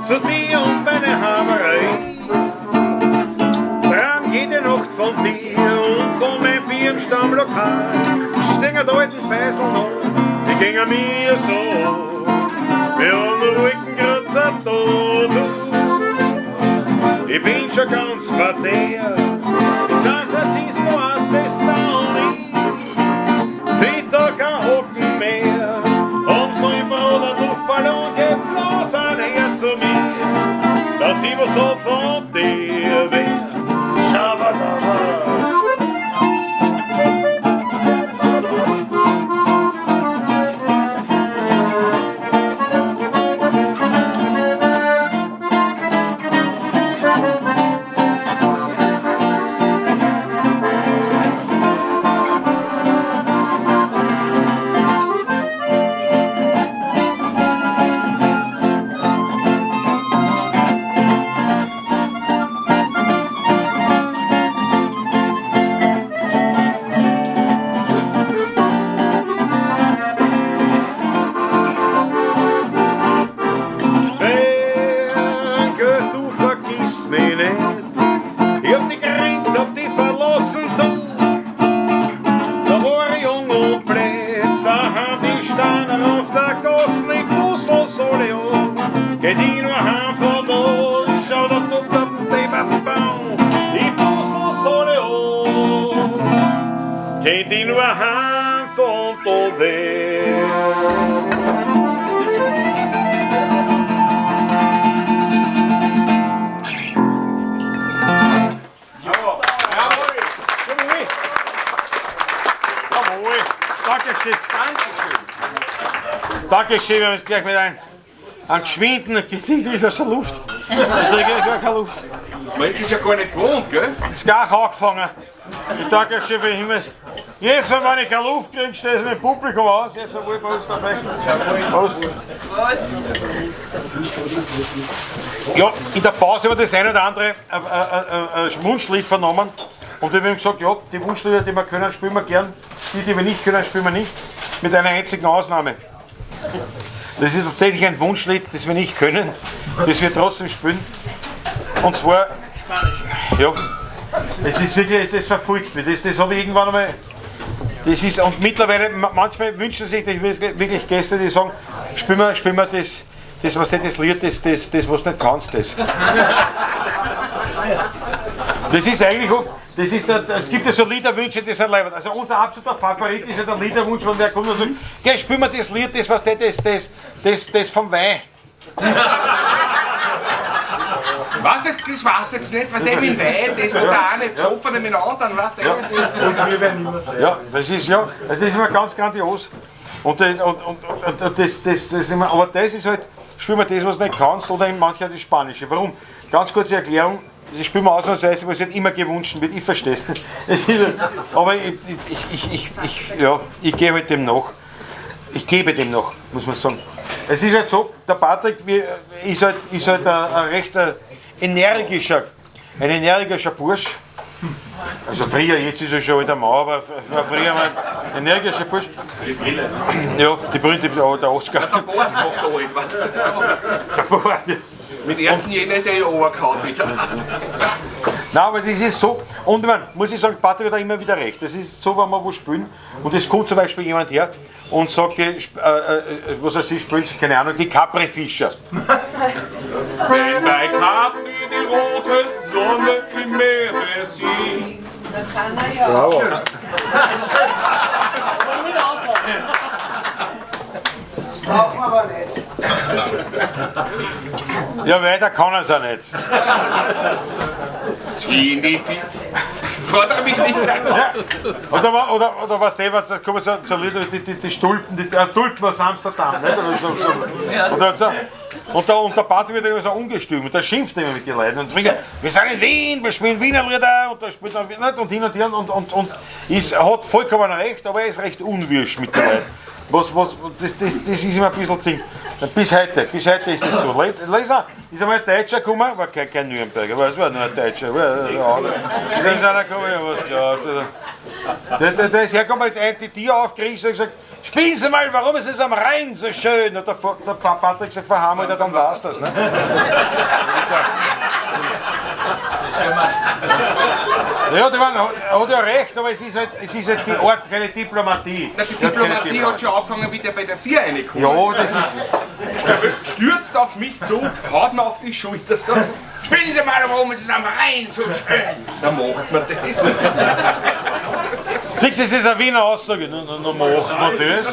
Zu dir und meine Haberei. Träum jede Nacht von dir und von meinem Bier im Stammlokal. Stehen da alten Beisel noch, die gingen mir so. Wir haben Wolkenkratzer da, du. Ich bin schon ganz bei dir. In San Francisco hast es da nicht. Fitter kein Hocken mehr. Haben's noch im Brot einen Luftballon geblasen her zu mir. Dass ich was hab von dir wär. Schabadaba. Berge, du vergisst mich nicht. Ich hab dich gerannt, hab dich verlassen, du. Da war ich jung und blöd, da haben die Steine auf der Gasse nicht Bussel soll ich an. Geht ich nur heim von da, schau da, da, da, da, da, da, die Bussel soll ich an. Geht ich nur heim von da weg. Jawohl. Dankeschön. Dankeschön. Dankeschön, wir haben jetzt gleich mit einem geschwinden Gedicht aus der Luft. Ich kriege gar keine Luft. Man ist das ja gar nicht gewohnt, gell? Ist gar angefangen. Ich danke euch schön für den Hinweis. Jetzt, wenn ich keine Luft kriege, stelle ich mit dem Publikum aus. Jetzt obwohl Prost, perfekt. Prost. Ja, in der Pause haben wir das ein oder andere Wunschlied vernommen. Und wir haben gesagt, ja, die Wunschlieder, die wir können, spielen wir gern. Die, die wir nicht können, spielen wir nicht. Mit einer einzigen Ausnahme. Das ist tatsächlich ein Wunschlied, das wir nicht können, das wir trotzdem spielen. Und zwar, ja, es ist wirklich, das verfolgt mich. Das habe ich irgendwann einmal. Das ist, und mittlerweile, manchmal wünschen sich die wirklich Gäste, die sagen, spielen wir das, das, was nicht das Lied, das, was du nicht kannst, das. Das ist eigentlich oft, das ist der, es gibt ja so Liederwünsche, die sind leibend. Also unser absoluter Favorit ist ja der Liederwunsch, wenn wer kommt und sagt, geh, spiel mir das Lied, das, was nicht, das vom Wein. Was, das weißt du jetzt nicht, was der mit dem Wein, das, wo der eine besoffen mit dem anderen, weißt du? Ja. Und wir werden immer sein. Ja, das ist, ja, das ist immer ganz grandios. Und das ist immer, aber das ist halt, spiel mir das, was du nicht kannst, oder eben manchmal das Spanische. Warum? Ganz kurze Erklärung, das spielen wir ausnahmsweise, was halt immer gewünscht wird, ich verstehe es. Aber ich gehe halt dem nach. Ich gebe dem noch, muss man sagen. Es ist halt so, der Patrick ist halt ein recht energischer, ein energischer Bursch. Also früher, jetzt ist er schon wieder Mann, aber früher war ein energischer Bursch. Die Brille. Ja, die Brille, die, der 80er. Der Bart macht alt, weißt du? Der Bart, ja. Mit 1. Jänner ist er eh runtergehauen wieder. Nein, aber das ist so, und ich meine, muss ich sagen, Patrick hat da immer wieder recht. Das ist so, wenn wir wo spielen, und es kommt zum Beispiel jemand her und sagt, was weiß ich, spielt, keine Ahnung, die Capri-Fischer. Wenn bei Capri die rote Sonne im Meere sieht. Da kann er ja. Bravo. Das brauchen wir aber nicht. Ja, weiter kann er es auch nicht. Fragt er mich nicht an. Ja. Oder was der, was, da kommen so Lieder, die Stulpen, die Tulpen aus Amsterdam, nicht? Oder so, so. Oder so. Und der Patrick wird immer so ungestüm und da schimpft er immer mit den Leuten. Und wir sind in Wien, wir spielen Wiener Lieder und da spielt er nicht und hin und her und ist, hat vollkommen recht, aber er ist recht unwirsch mit den Leuten. Das ist immer ein bisschen Ding. Bis heute ist es so. Leser, ist einmal ein Deutscher gekommen, war kein Nürnberger, es war nur ein Deutscher. Ist einer gekommen, ja, was glaubst du? Der ist hergekommen, ist die Tier aufgerissen und gesagt, spielen Sie mal, warum ist es am Rhein so schön? Und der Patrick sagt, verhammelt, dann war's das. Ne? Ja, die waren, hat ja recht, aber es ist halt die Art, keine Diplomatie. Na, die Diplomatie hat schon angefangen, wie der bei der Bier reinkommt. Ja, das ist... Stürzt auf mich zu, haut mir auf die Schulter, sagt, spielen Sie mal, warum ist es am Rhein so schön? Dann macht man das. Siehst du, das ist eine Wiener Aussage. Na, macht man das.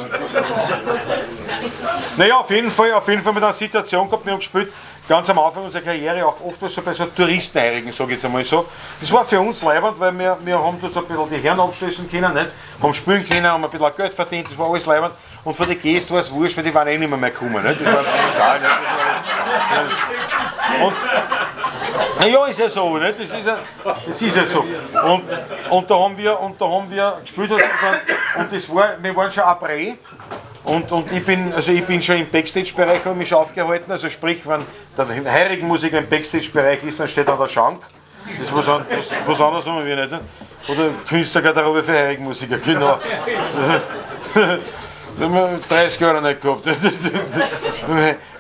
Naja, auf jeden Fall mit einer Situation gehabt, wir haben gespielt, ganz am Anfang unserer Karriere auch oft so bei so Touristenheirigen, sage ich jetzt einmal so. Das war für uns leibend, weil wir haben dort so ein bisschen die Herren abschließen können, nicht? Haben spielen können, haben ein bisschen Geld verdient, das war alles leibend. Und für die Gäste war es wurscht, weil die waren eh nicht mehr gekommen. Nicht? Die waren egal, nicht? Und, naja, ist ja so, nicht? Das ist ja so. Und da haben wir gespielt und das war, wir waren schon après. Und ich bin schon im Backstage-Bereich, habe mich schon aufgehalten, also sprich, wenn der Heurigenmusiker im Backstage-Bereich ist, dann steht da der Schank. Das ist was anderes haben wir nicht. Ne? Oder Künstlergarderobe für Heurigenmusiker, genau. Das haben wir 30 Jahre nicht gehabt.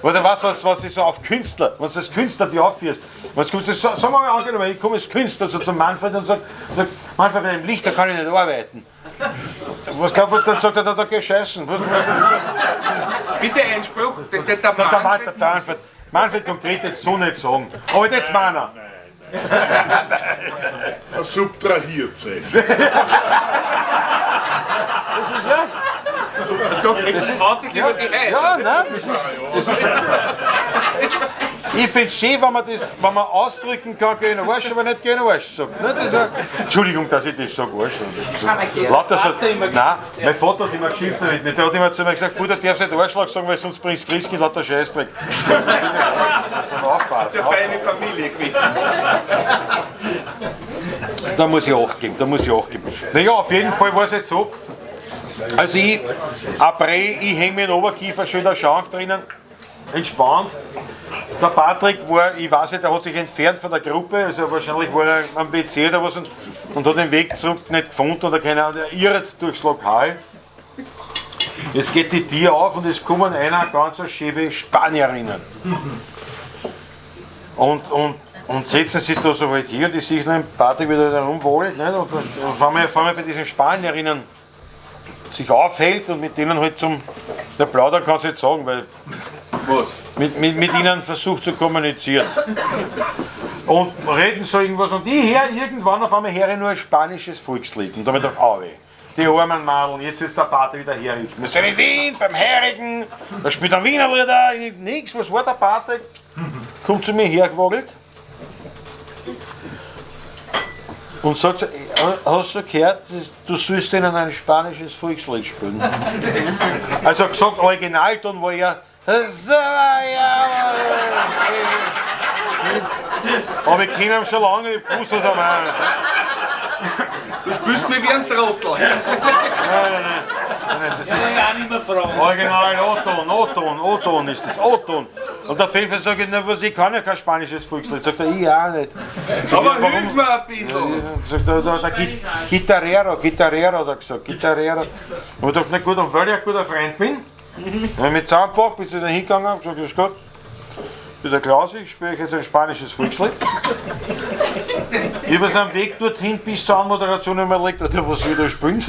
Oder was ich so auf Künstler, was als Künstler die aufführst. Was kommst du, sagen wir mal angenommen, ich komme als Künstler so zum Manfred und sage, Manfred, bei dem Licht, da kann ich nicht arbeiten. Was glaubt du, dann sagt er, da geh scheißen. Bitte Einspruch, das ist der Manfred. Der Manfred. Manfred konkret jetzt so nicht sagen. Aber jetzt meiner. Versubtrahiert sich. Das sagt, jetzt traut sich lieber die Reihe. Ja, nein, das ist ich finde es schön, wenn man das, wenn man ausdrücken kann, geh in den Arsch, aber nicht geh in den Arsch sagt. Ne, das ist, Entschuldigung, dass ich das sage, Arsch. Lauter so, nein, mein Vater hat immer geschimpft damit. Der hat immer zu mir gesagt, Bruder, du darfst nicht Arschloch sagen, weil sonst bringst du Christkind lauter Scheißdreck. Das ist eine feine Familie gewesen. Da muss ich Acht geben, da muss ich Acht geben. Naja, auf jeden Fall war es jetzt so. Also ich, après, ich hänge mir den Oberkiefer, schön der Schank drinnen, entspannt. Der Patrick war, ich weiß nicht, der hat sich entfernt von der Gruppe, also wahrscheinlich war er am WC oder was und hat den Weg zurück nicht gefunden oder keine Ahnung, der irrt durchs Lokal. Jetzt geht die Tür auf und es kommen einer ganz schöne Spanierinnen. Und setzen sich da so halt hier und ich sehe den Patrick wieder da rumwollt, nicht? Und auf einmal bei diesen Spanierinnen sich aufhält und mit denen halt zum, der Plaudern kann ich nicht sagen, weil was? Mit ihnen versucht zu kommunizieren. Und reden so irgendwas und ich höre irgendwann auf einmal höre ich nur ein spanisches Volkslied. Und da habe ich gedacht, au weh, die armen Madeln, jetzt wird der Pater wieder herrichten. Wir sind in Wien beim Heurigen, da spielt ein Wiener Lieder, nix, was war der Pater? Kommt zu mir hergewaggelt und sagt, hast du gehört, du sollst ihnen ein spanisches Volkslied spielen? Also gesagt, Originalton war ja. Aber ich kenne ihn schon lange, ich wusste, was er meint. Du spielst mir wie ein Trottel. Nein, nein, nein. Das ist auch nicht mehr fragen. Original O-Ton, O-Ton, O-Ton ist das, O-Ton. Und auf jeden Fall sage ich, na, was, ich kann ja kein spanisches Volkslied. Sagt er, ich auch nicht. Sag aber ich, warum? Hilf mir ein bisschen. Sagt er, da, Gitarrero, Gitarrero hat er gesagt, Gitarrero. Und ich dachte, na gut, und weil ich ein guter Freund bin, dann habe ich mich zusammengepackt, bin zu denen hingegangen und gesagt, grüß Gott, ich bin der Klaus, ich spiele jetzt ein spanisches Volkslied. Ich habe so einen Weg dorthin bis zur Anmoderation überlegt, oder was will ich da spielen?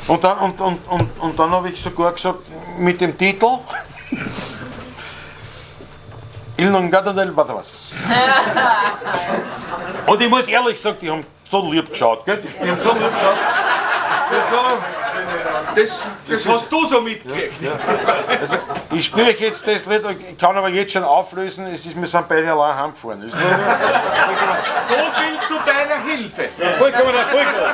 Und dann, und dann habe ich sogar gesagt, mit dem Titel Il non gato del Badras. Und ich muss ehrlich sagen, die haben so lieb geschaut, gell? Die haben so lieb geschaut. Das hast du so mitgekriegt. Ja, ja. Also, ich spiele jetzt das Lied, ich kann aber jetzt schon auflösen, es ist, wir sind beide allein heimgefahren. So viel zu deiner Hilfe. Ja, vollkommen erfolglos.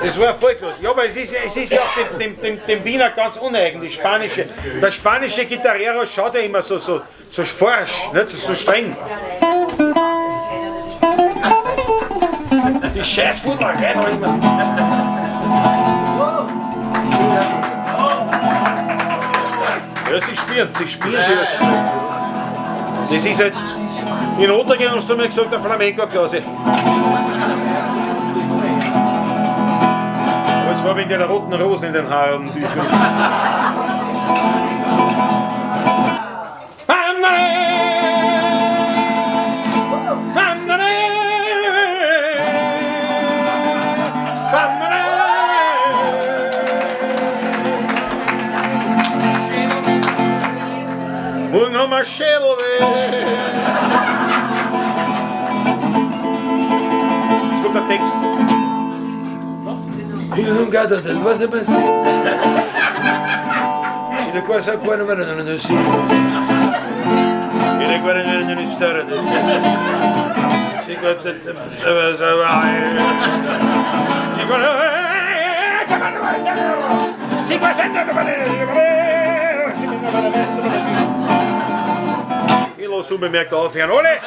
Das war erfolglos. Ja, aber es ist ja auch dem Wiener ganz uneigentlich, spanische. Der spanische Gitarrero schaut ja immer so forsch, nicht? So streng. Die scheiß Fudler, rein immer. Ja, sie spielen. Das ist halt. In Ottergehen haben sie mir gesagt, der Flamenco-Klause. Das war wegen der roten Rosen in den Haaren. Morgen haben wir Schädel weh. Jetzt kommt der Text. Ich lasse unbemerkt aufhören. Alle!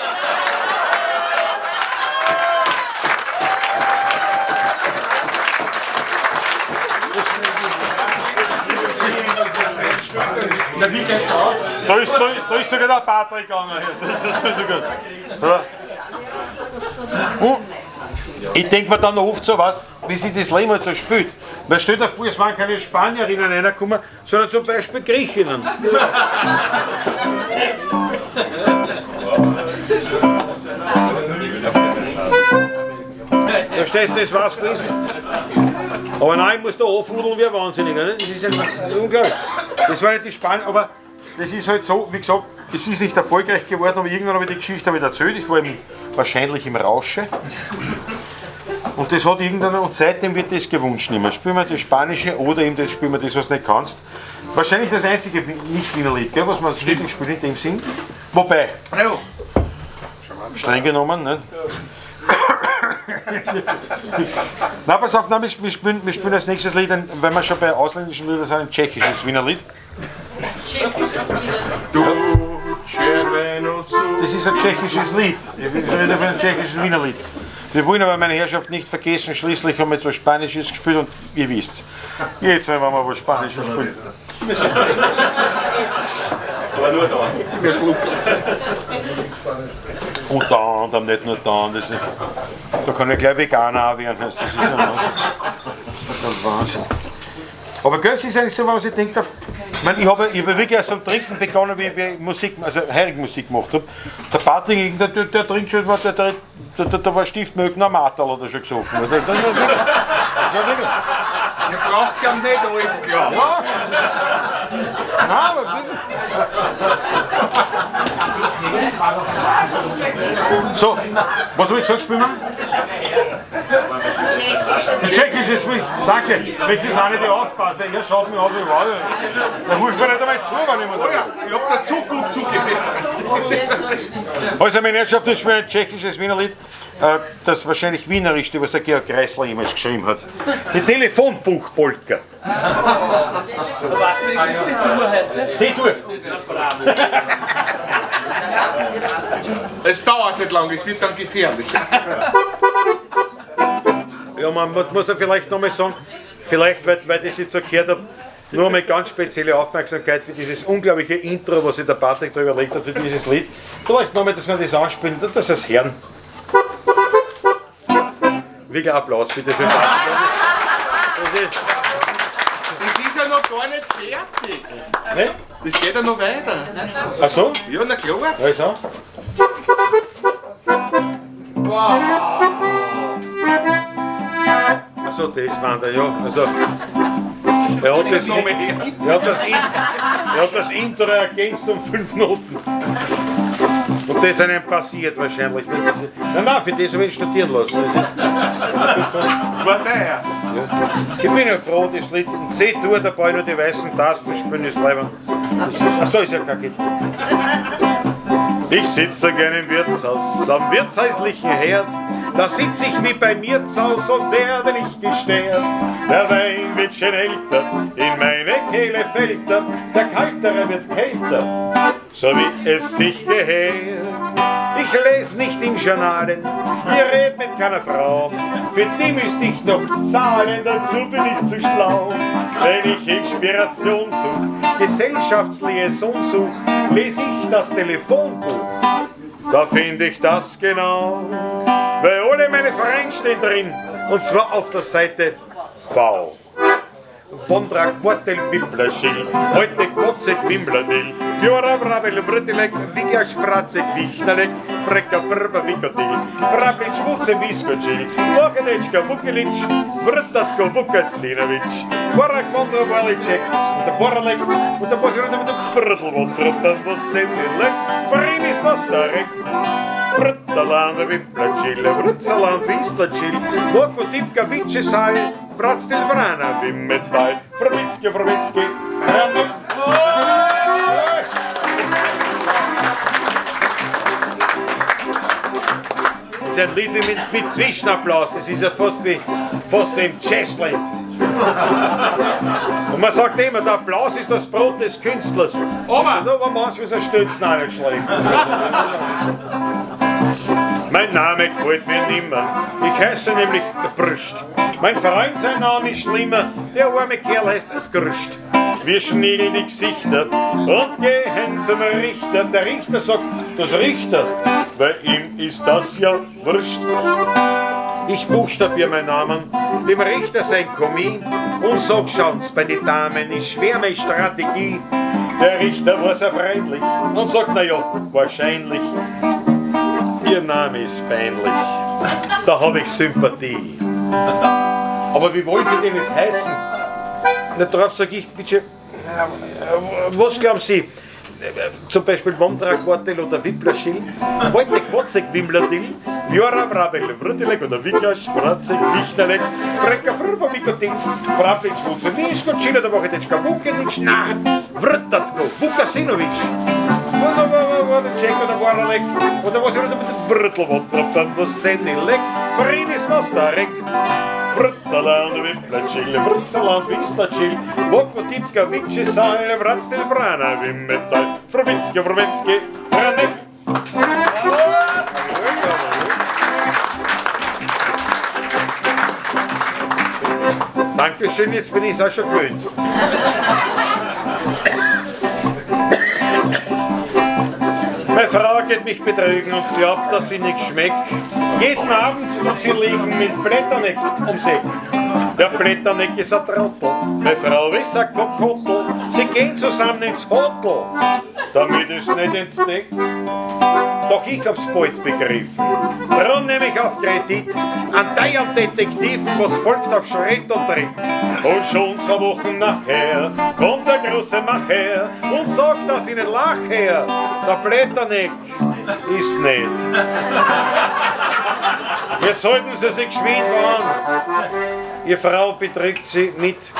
Na, wie geht's aus? Da ist sogar der Patrick gegangen. Ja. Ich denke mir dann oft so, weißt, wie sich das Leben halt so spielt. Man stellt dir vor, es waren keine Spanierinnen reingekommen, sondern zum Beispiel Griechinnen. Da stehst du, das war's gewesen. Aber nein, ich muss da anfudeln wie ein Wahnsinniger. Ne? Das ist einfach unglaublich. Das war nicht die Spanier, aber das ist halt so, wie gesagt, es ist nicht erfolgreich geworden, aber irgendwann habe ich die Geschichte wieder erzählt. Ich war wahrscheinlich im Rausche. Und das hat irgendwann, und seitdem wird das gewünscht nicht mehr. Spielen wir das Spanische oder eben das spielen wir das, was du nicht kannst. Wahrscheinlich das einzige Nicht-Wiener Lied, gell, was man wirklich spielt in dem Sinn. Wobei, streng genommen, ne? Na, pass auf, nein, wir spielen als nächstes Lied, weil wir schon bei ausländischen Liedern sind, ein tschechisches Wiener Lied. Das ist ein tschechisches Lied. Ich rede von einem tschechischen Wiener Lied. Wir wollen aber meine Herrschaft nicht vergessen, schließlich haben wir jetzt was Spanisches gespielt und ihr wisst. Jetzt werden wir mal was Spanisches spielen. Aber nur da. Unter anderem, nicht nur da. Das ist, da kann ich gleich Veganer auch werden. Das ist ja Wahnsinn. Das ist Wahnsinn. Aber gell, es ist eigentlich so, was ich denke, ich meine, ich habe wirklich erst am Trinken begonnen, wie ich Musik, also Heurigenmusik gemacht habe. Der Patrick, der trinkt schon, der war Stiftmögen am Marterl, hat er schon gesoffen. Der, Ihr braucht ja nicht alles klar. Ja. Nein, aber wirklich. So, was habe ich gesagt, spielen wir? Tschechisches Spiel. Danke. Wenn Sie auch nicht aufpassen, er schaut mich an, wie war. Da ruft mir nicht einmal zu, wenn ich mir sage. Ich hab da zu gut zugehört. Also, meine Herrschaft, ich spiele ein tschechisches Wiener Lied, das wahrscheinlich wienerischste, was der Georg Kreisler jemals geschrieben hat. Die Telefonbuchpolka. Du weißt wenigstens die Tour heute. C-Dur. Es dauert nicht lange, es wird dann gefährlich. Ja, man muss ja vielleicht nochmal sagen, vielleicht, weil ich das jetzt so gehört habe, nur einmal ganz spezielle Aufmerksamkeit für dieses unglaubliche Intro, was sich der Patrick da überlegt hat für dieses Lied. Vielleicht nochmal, dass wir das anspielen, dass es hören. Wirklich Applaus bitte für den Patrick. Das ist ja noch gar nicht fertig. Ne? Das geht ja noch weiter. Ach so? Ja, na klar. Also. Wow. Achso, das war der, ja. Also, er hat das Intro ergänzt um 5 Noten. Und das ist einem passiert wahrscheinlich. Nein, nein, für das habe ich ihn studieren lassen. Das war der. Ja. Ich bin ja froh, das Lied in C-Dur, da brauche ich nur die weißen Tasten spielen, ist leibend. Achso, ist ja kein Gitarre. Ich sitze gerne im Wirtshaus, am wirtshäuslichen Herd. Da sitz ich wie bei mir zu Haus und werde nicht gestört. Der Wein wird schon älter, in meine Kehle fällt er, der Kaltere wird kälter, so wie es sich gehört. Ich les nicht in Journalen, ich red mit keiner Frau, für die müsst ich noch zahlen, dazu bin ich zu schlau. Wenn ich Inspiration such, Gesellschaftsliaison such, les ich das Telefonbuch, da find ich das genau. Weil alle meine Freunde stehen drin, und zwar auf der Seite V. Vondrak, Vortel, Wipplerschil, Wojtek, Wozek, Wimladil, Jora, Vrabel, Vrtilek, Viglaš, Fracek, Wichnerlek, Freka, Frba, Vikotil, Frabič, Vuce, Viskočil, Vohedečka, Vukelič, Vrtatko, Vukasinovič, Vorak, Vondra, Valiček, Voralek, Vrtl, Frinis, Mastarek, Vrtalan, Viplačil, Vrcalan, Vislačil, Vokvo, Tipka, Vičesaj, Vractel, Vrana, Vimetaj, Vrvicki, Vrvicki, Hranek. Das ist ein Lied mit Zwischenapplaus, das ist ja fast wie im Jazzland. Und man sagt immer, der Applaus ist das Brot des Künstlers. Aber manchmal ist ein Stützen auch nicht schlecht. Mein Name gefällt mir nimmer, ich heiße nämlich Brüst. Mein Freund, sein Name ist schlimmer, der arme Kerl heißt Skrst. Wir schniegeln die Gesichter und gehen zum Richter. Der Richter sagt, das Richter, bei ihm ist das ja wurscht. Ich buchstabiere meinen Namen, dem Richter sein Kommis und sag, schauen's, bei den Damen ist schwer meine Strategie. Der Richter war sehr freundlich und sagt, na ja, wahrscheinlich, Ihr Name ist peinlich, da hab ich Sympathie. Aber wie wollen Sie denn jetzt heißen? Na, darauf sag ich, bitte, was glauben Sie? Zum Beispiel Wondrak, Wortel oder Wipplerschil, Wojtek, Wozek, Wimladil, Jora, Vrabel, Vrtilek oder Wiklasch, Fracek, Wichnerlek, Freka, Frba, Vikotin, Frablic, Wuce, Viskocina, da Wochedečka, Vukelic, na, Vrtatko, Vukasinovic, Vodeček oder Voralek, oder was immer, Vrtl, Voscenilek, Frinis, Mastarek, Vrtalan, Viplačil, Vrcalan, Vislačil, Vokvo, Tipka, Vičesal, Vractel, Vrana, Vimetal, Vrbenski, Vrbenski, Vranek. Dankeschön, jetzt bin ich auch schon gewöhnt. Meine Frau geht mich betrügen und glaubt, dass sie nicht schmeckt. Jeden Abend tut sie liegen mit Blätterneck ums Eck. Der Blätterneck ist ein Trottel, meine Frau ist ein Kokottel. Sie gehen zusammen ins Hotel, damit ich's nicht entdeckt. Doch ich hab's bald begriffen. Drum nehme ich auf Kredit an teuren Detektiven, was folgt auf Schritt und Tritt. Und schon 2 Wochen nachher kommt der große Macher und sagt, dass ich nicht lach her. Der Blätterneck ist nicht. Jetzt sollten Sie sich geschwind an. Ihre Frau betrügt Sie mit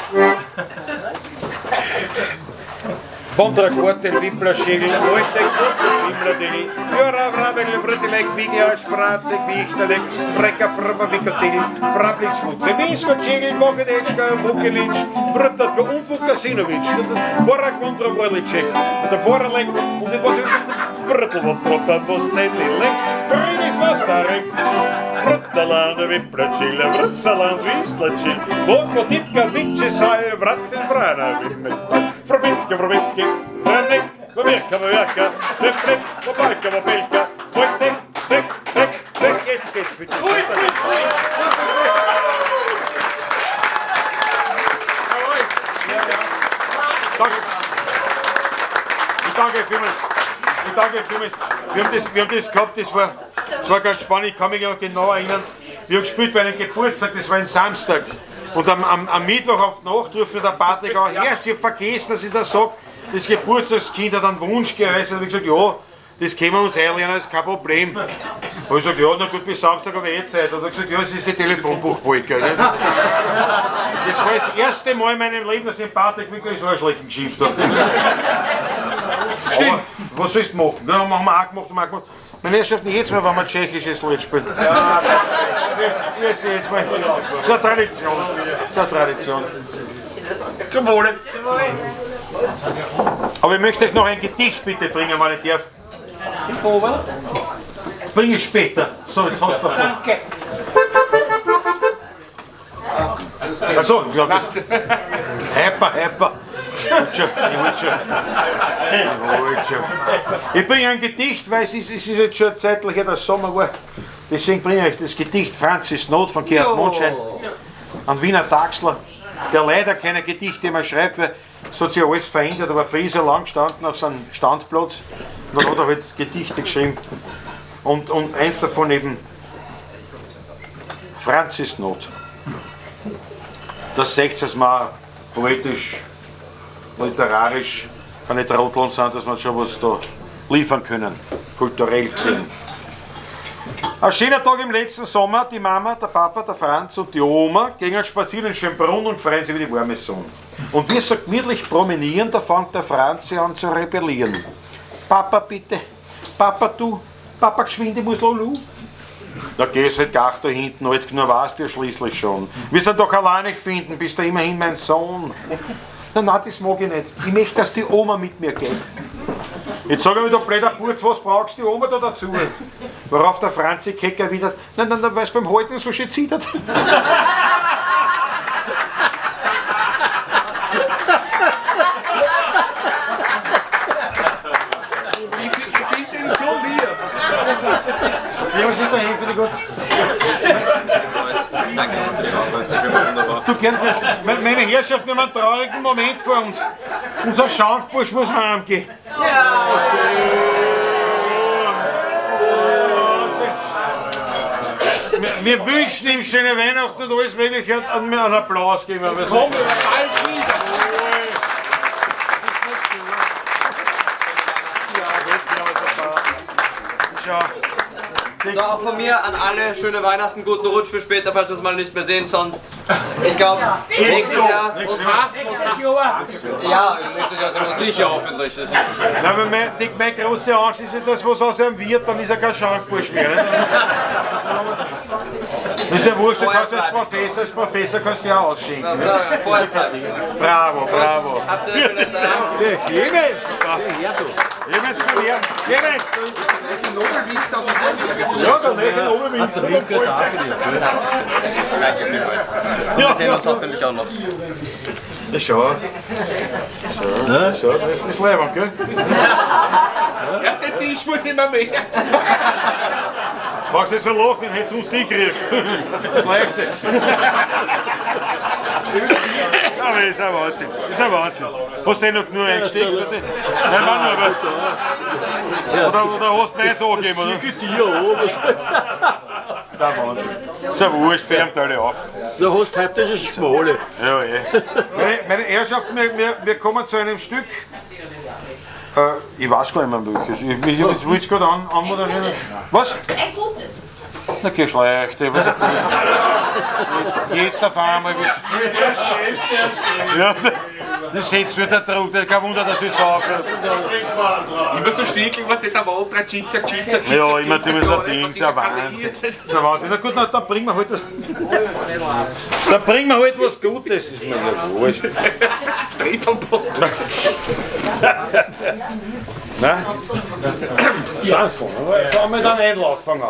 Wondrak, Wortel, Wipplerschägel, Wojtek, Wozek, Wimladil, Jora, Vrabel, Vrtilek, Wiglasch, Fracek, Wichnerlek, Freka, Frba, Vikotil, Frablic, Schmutze, Viskotschägel, Wochedetschka, Vukelic, Vrtatko und Vukasinovic, Vorak, Wondra, Vorlicek, der Voralek und den was Vrtl, Voszenilek, Frinis, Vastarek, Vrtaland, Wipplerschil, Vrtsaland, Wislaschil, Vokvo, Tipka, Vičesal, Vractel, Vrana, Vimmetal, Vrbenski, Vrbenski, Vranek, Vomirka, Vomirka, Leplep, Vobalka, Vobelka, Wojtek, Tek, Tek, Tek, jetzt geht's bitte. Ui, ui, ui. Danke. Ich danke vielmals. Ich danke vielmals. Wir haben das gehabt, das war ganz spannend, ich kann mich noch genau erinnern. Wir haben gespielt bei einem Geburtstag, das war ein Samstag. Und am Mittwoch auf die Nacht ruft mir der Patrick auch, erst, ich hab vergessen, dass ich das sage, das Geburtstagskind hat einen Wunsch geäußert. Da hab ich gesagt, ja, das können wir uns einlernen, das ist kein Problem. Da hab ich gesagt, ja, na gut, bis Samstag habe ich eh Zeit. Da hat er gesagt, ja, es ist die Telefonbuchwolke. Das war das erste Mal in meinem Leben, dass ich den Patrick wirklich so Arschlecken geschimpft habe. Stimmt. Was sollst du machen? Ja, haben wir auch gemacht, haben wir auch gemacht. Meine Herrschaften, jetzt mal, wenn wir tschechisches Lied spielen. Ja, jetzt mal. Das ist eine Tradition. Das ist eine Tradition. Zum Wohle. Aber ich möchte euch noch ein Gedicht bitte bringen, wenn ich darf. Bring ich später. So, jetzt hast du davon. Danke. Achso, ich glaube. Hyper, hyper. Ich bringe ein Gedicht, weil es ist jetzt schon zeitlich, der Sommer war. Deswegen bringe ich euch das Gedicht Franzis Not von Gerhard Mondschein an Wiener Taxler. der leider keine Gedichte mehr schreibt, weil es hat sich alles verändert, aber früher ist er lang gestanden auf seinem Standplatz und dann hat er halt Gedichte geschrieben. Und eins davon eben, Franzis Not. Das seht ihr mal poetisch, literarisch, kann nicht Trotteln sein, dass wir schon was da liefern können, kulturell gesehen. Ein schöner Tag im letzten Sommer, die Mama, der Papa, der Franz und die Oma gingen spazieren in Schönbrunn und freuen sich über die warme Sonne. Und wir so gemütlich promenieren, da fängt der Franz an zu rebellieren. Papa bitte, Papa du, Papa geschwind, ich muss lolu. Da gehst halt gar da hinten, alt genug warst du ja schließlich schon. Wirst dann doch allein nicht finden, bist du immerhin mein Sohn. Na, na, das mag ich nicht. Ich möchte, dass die Oma mit mir geht. Jetzt sag ich mir, du blöder Burz, was brauchst du die Oma da dazu? Worauf der Franzi Keck erwidert, nein, nein, weil es beim Halten so schön zittert. Ich finde den so lieb. Clemens ist dahin für die Gott. Du gern, meine Herrschaft, wir haben einen traurigen Moment vor uns. Unser Schankbursch muss heimgehen. Ja. Wir wünschen ihm schöne Weihnachten und alles Mögliche und einen Applaus geben. Aber komm, bald wieder. Schau. So, auch von mir an alle schöne Weihnachten, guten Rutsch für später, falls wir es mal nicht mehr sehen, sonst, ich glaube, nächstes Jahr. Nächstes Jahr. Ja, nächstes Jahr sind wir sicher hoffentlich. Das ist Nein, aber meine große Angst ist ja das, was aus ihm wird, dann ist er kein Schankbursch mehr. Nicht? Das ist ja wurscht, du kannst als Professor kannst du ja ausschenken. Ja, bravo, bravo. Habt ihr eine schöne Zeit? Clemens! Clemens, komm her! Clemens! Ja, der neue Nobelwitz. Danke vielmals. Und wir sehen uns hoffentlich auch noch. Ja, schau. Schau, das ist leibend, gell? Ja, der Tisch muss immer mehr. Magst du so lachen, den hättest du uns nicht gekriegt. Schlechte. Aber das ist ein Wahnsinn. Das ist ein Wahnsinn. Hast du eh noch nur eingesteckt? Nein, Mann, aber. Oder hast du meins angegeben, oder? Das ist ein Wahnsinn. Das ist ja wurscht, färbt alle auf. Du hast heute schon Schmale. Ja, eh. Meine Herrschaft, wir kommen zu einem Stück. Ich weiß gar nicht mehr welches. Ich will es gerade anmoderieren. Was? Ein gutes. Na, geh schlecht. Jetzt auf einmal. Ja, das setzt mir der Druck. Kein Wunder, dass ich saufe. Immer so stinkel, was der Walter, Chicha, Chicha, Chicha. Ja, immer so ein Ding, so ein Wahnsinn. So ein Wahnsinn. Na gut, na, dann bringen wir halt was. Dann bringen wir halt was Gutes. Ist mir ja wurscht. Das dreht vom Boden. Nein? Fangen wir dann einlaufen an.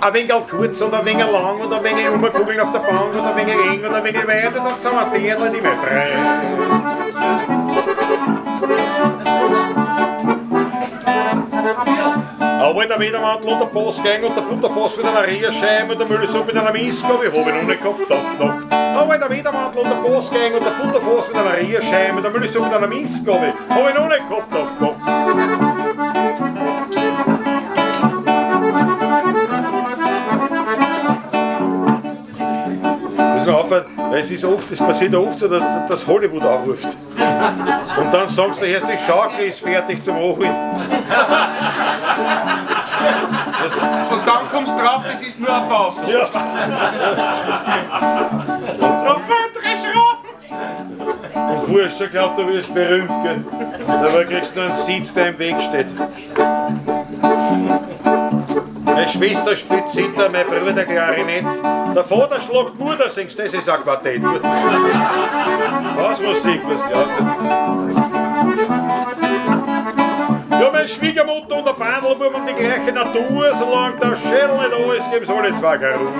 Ein wenig kurz und ein wenig lang und ein wenig umkugeln auf der Bank und ein wenig eng und ein wenig weit und dann sind wir die nicht mehr frei. Aber der Wedermantel und der Postgang und der Butterfass mit einer Rierscheibe und der Müllsuppe mit einer Misko, wie hab ich noch nicht gehabt auf Nacht. Aber der Wedermantel und der Postgang und der Butterfass mit einer Rierscheibe und der Müllsuppe mit einer Misko, wie hab ich noch nicht gehabt auf Nacht. Muss man aufhören, weil es ist oft, es passiert oft so, dass Hollywood anruft. Und dann sagst du erst, die Schaukel ist fertig zum Hochholen. Und dann kommst du drauf, das ist nur ein Pause. Ja. Und vorher schon glaubt, du wirst berühmt, gell? Dabei kriegst du einen Sitz, der im Weg steht. Meine Schwester spielt Zither, mein Bruder Klarinett. Der Vater schlagt Mutter, singst, das ist ein Quartett. Was Musik, was glaubt ihr? Ja, meine Schwiegermutter und der Bandl haben die gleiche Natur, solange der Schädel nicht da ist, geben sie alle zwei keine Ruhe.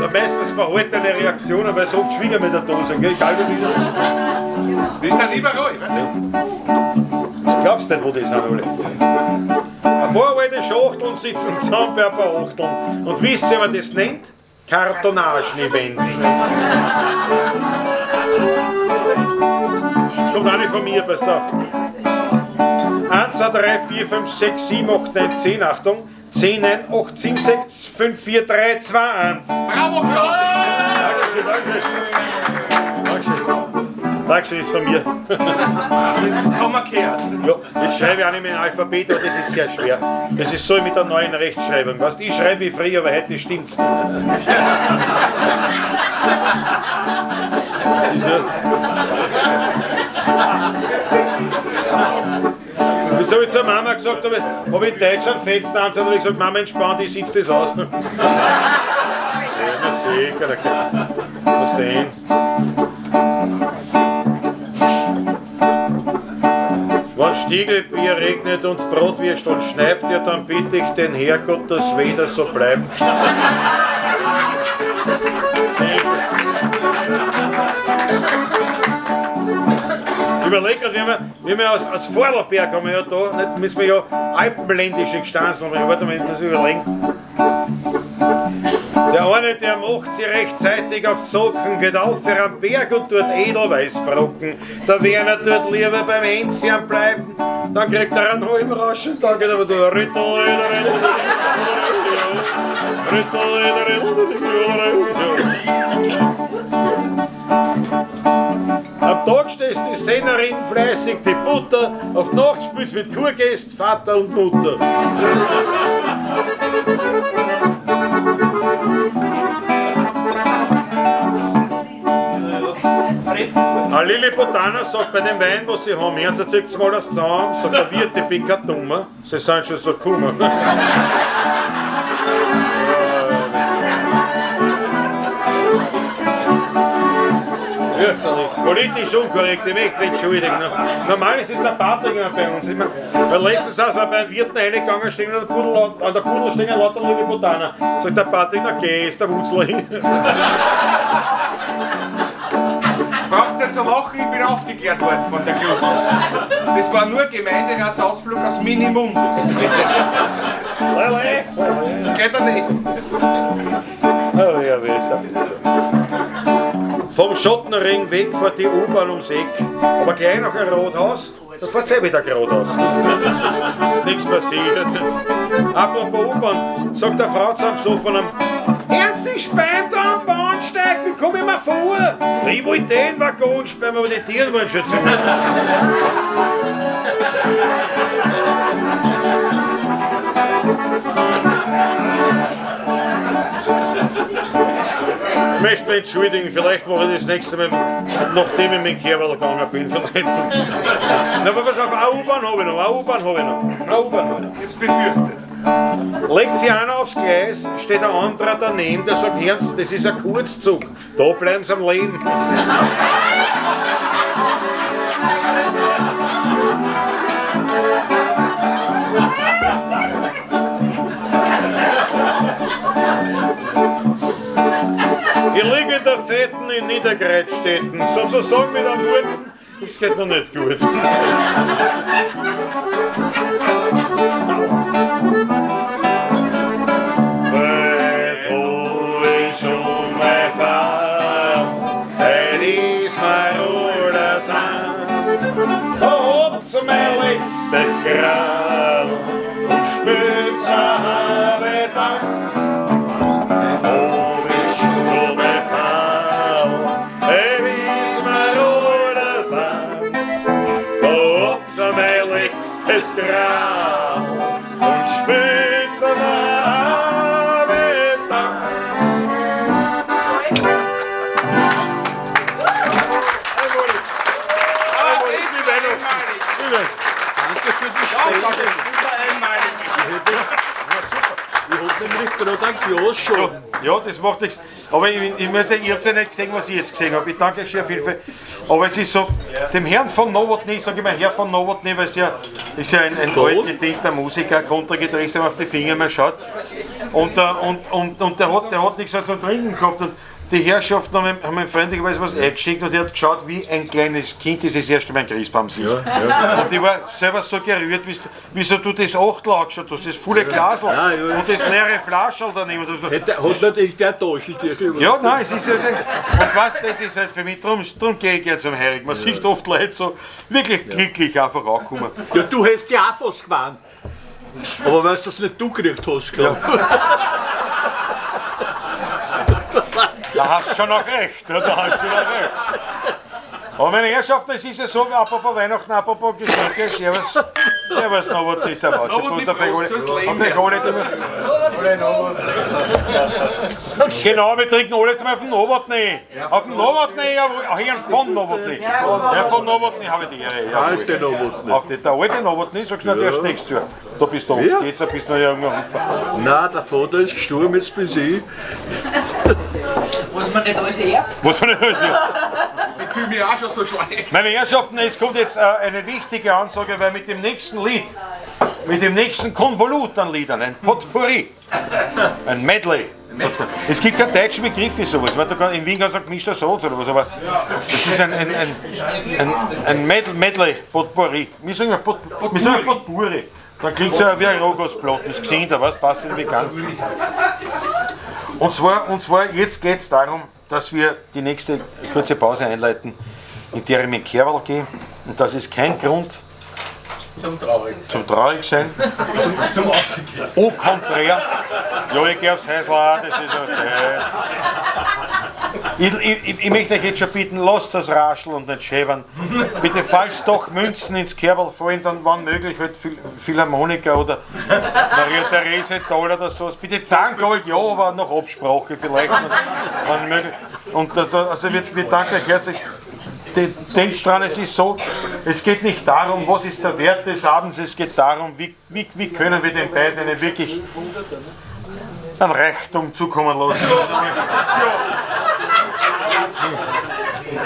Da meistens verhaltene Reaktionen, weil so oft Schwiegermütter da sind, gell? Egal wie viel. Die sind überall, weißt du? Das glaubst du nicht, wo die sind alle. Ein paar alte Schachteln sitzen zusammen bei ein paar Achteln. Und wisst ihr, wie man das nennt? Kartonagen-Event. Das kommt auch nicht von mir, passt auf. 1, 2, 3, 4, 5, 6, 7, 8, 9, 10, Achtung. 10, 9, 8, 7, 6, 5, 4, 3, 2, 1. Bravo, Klausi! Dankeschön, danke. Dankeschön. Dankeschön, ist von mir. Das haben wir gehört. Ja, jetzt schreibe ich auch nicht mehr in Alphabet, aber das ist sehr schwer. Das ist so mit der neuen Rechtschreibung. Weißt, ich schreibe wie früher, aber heute stimmt's. Das habe ich zur Mama gesagt, habe ich in Deutschland Fenster an, habe ich gesagt, Mama entspannt, ich sitze das aus. Ja, na sicher, okay. Was denn? Wenn Stiegelbier regnet und Bratwürst und schneit, ja, dann bitte ich den Herrgott, dass wieder so bleibt. Überleg grad, wenn wir aus Vorarlberg haben wir ja da, nicht, müssen wir ja alpenländische Gesteinsel haben. Warte mal, ich muss überlegen. Der eine, der macht sich rechtzeitig auf die Socken, geht auf für einen Berg und tut Edelweißbrocken. Der Werner tut lieber beim Enzian bleiben, dann kriegt er einen halben Rauschen, dann geht aber da Rüttel, Rüttel, Rüttel, Rüttel, Am Tag stehst die Sennerin fleißig die Butter, auf die Nacht spielst mit Kurgäst, Vater und Mutter. Ein Lilliputaner sagt bei dem Wein, was sie haben, hören Sie zieht's mal das zusammen, sagt der Wirt, ich bin kein Dummer, sie sind schon so kummer. Fürchterlich. Politisch unkorrekt, ich möchte mich entschuldigen. Normal ist es der Patrick immer bei uns. Immer. Weil letztens sind wir beim Wirten reingegangen, stehen an der Pudel stehen lauter Lilliputaner. Sagt der Patrick, na geh, ist der Wutzler hin. Braucht's nicht zu lachen, ich bin aufgeklärt worden von der Klubbank. Das war nur Gemeinderatsausflug aus Minimundus. Lele. Das geht doch nicht. Oh, ja, besser. Vom Schottenring weg fährt die U-Bahn ums Eck. Aber gleich nach ein Rathaus, da fährt eh wieder geradeaus. Ist nichts passiert. Apropos U-Bahn, sagt der Frau zum Besoffenen, Hören Sie, Spein da am Bahnsteig, wie komme ich mir vor? Ich wollte den Waggon sperren, aber die Tiere wollen schon zu mir. Ich möchte mich entschuldigen, vielleicht mache ich das nächste Mal, nachdem ich mit dem Kerl gegangen bin, vielleicht. Na, aber pass auf, eine U-Bahn habe ich noch, eine U-Bahn habe ich noch. Eine U-Bahn habe ich noch. Ich hab's befürchtet. Legt sich einer aufs Gleis, steht ein anderer daneben, der sagt, Herrn, das ist ein Kurzzug, da bleiben Sie am Leben. Ich liege in der Fetten in Niedergreitstetten, sozusagen mit einem Wurzen, es geht noch nicht gut. Weit hab ich schon mein Fahrrad, heut ist mein alles eins. Da habt's mein letztes Grad und spürt's mir habe Tanz. Hab ich schon mein Fahrrad, heut ist mein alles eins. Da habt's mein letztes Grad und spürt's mir habe Tanz. Aber das ist einmalig. Danke für die Ja, Spende. das war einmalig. Ich hab nämlich gerade ein Glas schon. Ja, das macht nichts. Aber ich muss sagen, ihr habt ja nicht gesehen, was ich jetzt gesehen habe. Ich danke euch sehr viel. Aber es ist so, dem Herrn von Nowotny, sage ich mal Herr von Nowotny, weil es ja, ist ja ein altgedienter Musiker, Kontragitarrist, der auf die Finger mal schaut. Und der hat nichts mehr zum Trinken gehabt. Und Die Herrschaften haben ihm freundlicherweise was eingeschenkt und er hat geschaut wie ein kleines Kind, das das erste Mal einen Christbaum sieht. Ja, Und ich war selber so gerührt, wieso du das Achtel angeschaut hast, das volle Glasl Ja. und das leere Flascherl daneben. Und so. Hat natürlich der Taschel dir. Ja, nein, es ist ja. Und was, das ist halt für mich, drum gehe ich gerne zum Heurigen. Man sieht oft Leute so wirklich glücklich einfach ankommen. Ja, du hättest ja auch fast gewarnt. Aber weißt du, das nicht du gekriegt hast, glaub ich. Da hast du schon noch recht. Ja, da hast du schon noch recht. Aber meine Herrschaften, es ist ja so, apropos Weihnachten, apropos Geschenke, servus, servus, Novotny, servus. Genau, wir trinken alle jetzt mal auf den Novotny. Auf den Novotny, ja, Herrn von Novotny. Herr von Novotny habe ich die Ehre. Ja, Alte Novotny. Auf die, der alte Novotny, sagst du nicht erst nächstes Jahr. Da bist du uns, Ja. geht's, da bist du noch irgendwo rumgefahren. Nein, der Vater ist gestorben, jetzt bin ich. Was man nicht alles erbt. Was man nicht alles erbt. Ich fühle mich auch schon so schlecht. Meine Herrschaften, es kommt jetzt eine wichtige Ansage, weil mit dem nächsten Lied, mit dem nächsten Konvolut an Liedern, ein Potpourri, ein Medley. Es gibt keinen deutschen Begriff für sowas. Man, in Wien kann man sagen, gemischter Satz oder was, aber das ist ein Medley, Potpourri. Wir sagen ja Potpourri. Dann klingt es ja wie ein Rohgosplatten, das gesehen, da was passt in vegan. Und zwar, jetzt geht es darum, dass wir die nächste kurze Pause einleiten, in der ich mit Kerl gehe. Und das ist kein Grund zum traurig sein. Zum Ausgehen. Au contraire. Ja, ich gehe aufs Häusl auch, das ist okay. Ich möchte euch jetzt schon bitten, lasst das Rascheln und nicht schäbern. Bitte, falls doch Münzen ins Kerl fallen, dann wann möglich halt Philharmoniker oder Maria Therese Taler oder sowas. Bitte Zahngold, ja, aber nach Absprache vielleicht. Wann möglich. Und das, also wir danken euch herzlich. Denkt dran, es ist so, es geht nicht darum, was ist der Wert des Abends, es geht darum, wie können wir den beiden einen wirklich einen Reichtum zukommen lassen.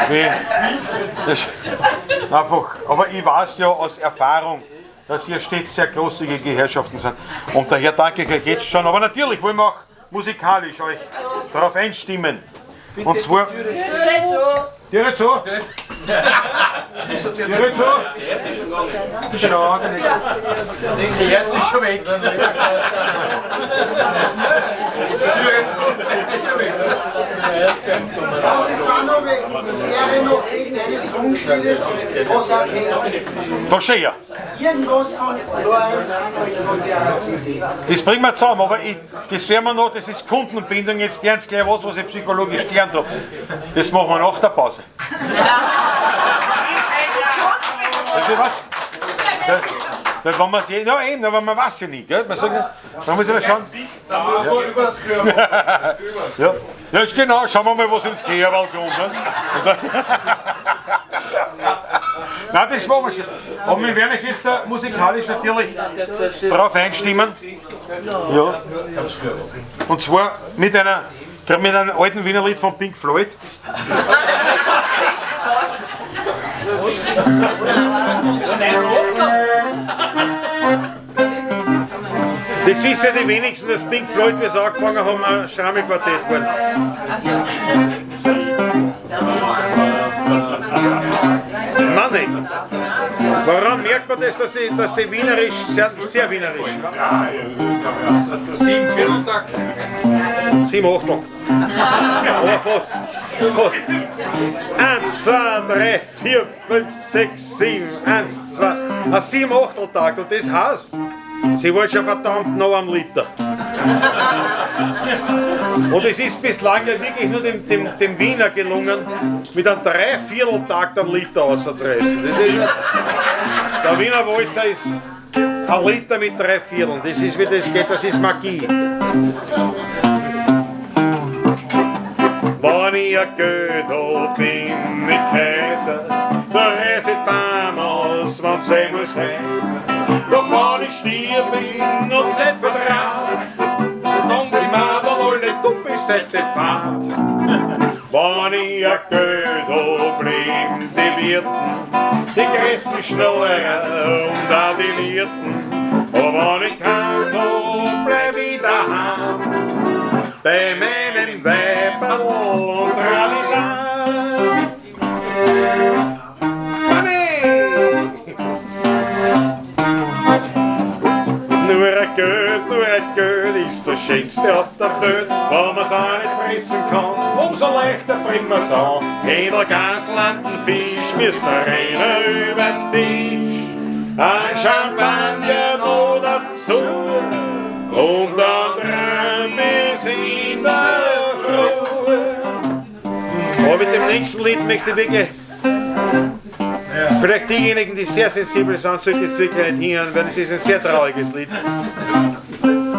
Wie, das, einfach, aber ich weiß ja aus Erfahrung, dass hier stets sehr großzügige Herrschaften sind. Und daher danke ich euch jetzt schon. Aber natürlich wollen wir auch musikalisch euch darauf einstimmen. Und zwar. Türe zu! Türe zu! Schau, Die erste ist schon weg. Was ist noch, es wäre noch irgendeines Wunschliedes, was er kennt. Da schau her. Irgendwas von Lorenz Heinrich von der CD. Das bringen wir zusammen, aber das werden wir noch, das ist Kundenbindung, jetzt lernt gleich was ich psychologisch gelernt habe. Das machen wir nach der Pause. Das ist was? Weil wenn man's ja eben, aber man weiß ja nie, gell? Man sagt, man muss ja schauen. Ja, ja, genau, schauen wir mal, was ins Kehrwald kommt. Ne? Nein, das machen wir schon. Aber wir werden euch jetzt musikalisch natürlich darauf einstimmen. Ja. Und zwar mit einem alten Wiener Lied von Pink Floyd. Das wissen ja die wenigsten, dass Pink Floyd, wie sie angefangen haben, ein Schrammelquartett waren. Mann, woran merkt man das, dass die wienerisch, sehr, sehr wienerisch? Ja, 7 Vierteltakt. 7 Achtel. Aber fast. Fast. 1, 2, 3, 4, 5, 6, 7, 1, 2. Ein 7 Achteltakt. Und das heißt, sie wollen schon verdammt noch am Liter. Und es ist bislang ja wirklich nur dem Wiener gelungen, mit einem Dreivierteltakt einen Liter auszureißen. Das ist, der Wiener Walzer ist ein Liter mit 3 Vierteln. Das ist, wie das geht, das ist Magie. Wenn ich ein Geld hab, bin ich Kaiser, da reiß ich Baum aus, wenn's sein muss heißen. Doch wenn ich stier bin und nicht vertraut, dann sagen die Madel alle, du bist nicht Fahrt. Wenn ich ein Geld hab, leben die Wirten, die größten Schnullerer und auch die Wirten. Aber wenn ich keins hab, bleib ich daheim, bei meinem Weiberl. Schönste auf der Welt, wenn man's auch nicht fressen kann, umso leichter bringen wir's an. Händel, Gans, Landen, Fisch, müssen rennen über den Tisch. Ein Champagner noch dazu und dann träum ich's in der Früh. Aber mit dem nächsten Lied möchte ich wirklich, vielleicht diejenigen, die sehr sensibel sind, sollten jetzt wirklich nicht hinhören, weil es ist ein sehr trauriges Lied.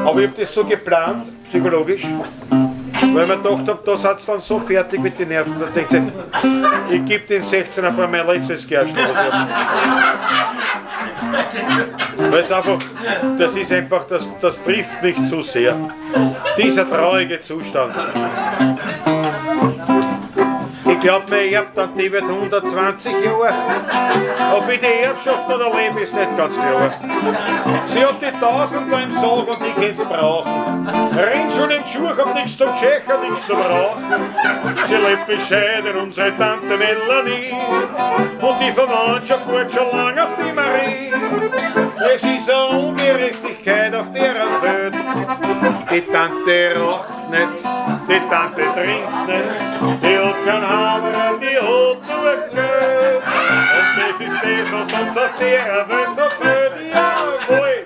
Aber ich habe das so geplant, psychologisch, weil ich mir gedacht habe, da seid ihr dann so fertig mit den Nerven, da denkt ihr, ich gebe den 16 ein paar mein letztes Gerstl. Was ich hab. Weil es einfach, das ist einfach, das trifft mich zu sehr. Dieser traurige Zustand. Ich glaub, mein Erbtante, die wird 120 Jahre. Ob ich die Erbschaft noch erlebe, ist nicht ganz klar. Sie hat die 1000 da im Sarg und die kann's brauchen. Rennt schon im Schuh, hab nichts zum Tschecher, nichts zum Rauchen. Sie lebt bescheiden, unsere Tante Melanie. Und die Verwandtschaft wartet schon lang auf die Marie. Es ist eine Ungerechtigkeit auf der Welt. Die Tante raucht nicht, die Tante trinkt nicht, die hat kein Haberer, die hat nur Geld. Und das ist das, was uns auf der Welt so fehlt. Jawohl!